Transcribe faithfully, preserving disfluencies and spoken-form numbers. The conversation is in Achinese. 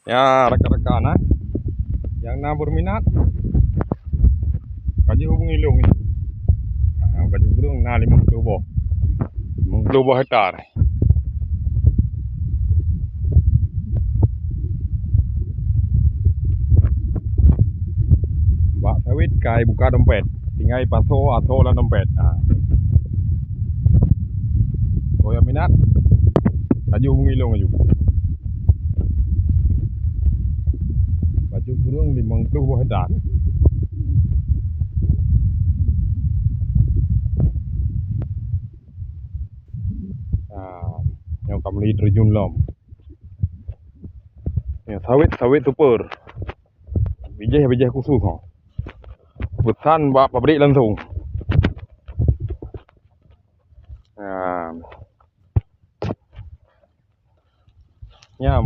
Ya, rakan-rakan, eh. Nyang na berminat, ka jihubungi lôn. Ah, baju burung na limong ploh boh. Limong ploh boh hektar. Bak sawit kai buka dompet, tinggai pasoe asoe lam dompet. Ha. Soe nyang minat, laju hubungi lôn laju. Baju burung limong ploh boh hektar. Ha, nyoe ka meuli terjun lom. Nyoe sawit, sawit super. Bijéh, bijéh khusus, ha. Peusan bak pabrik langsung. Ha. Nyan,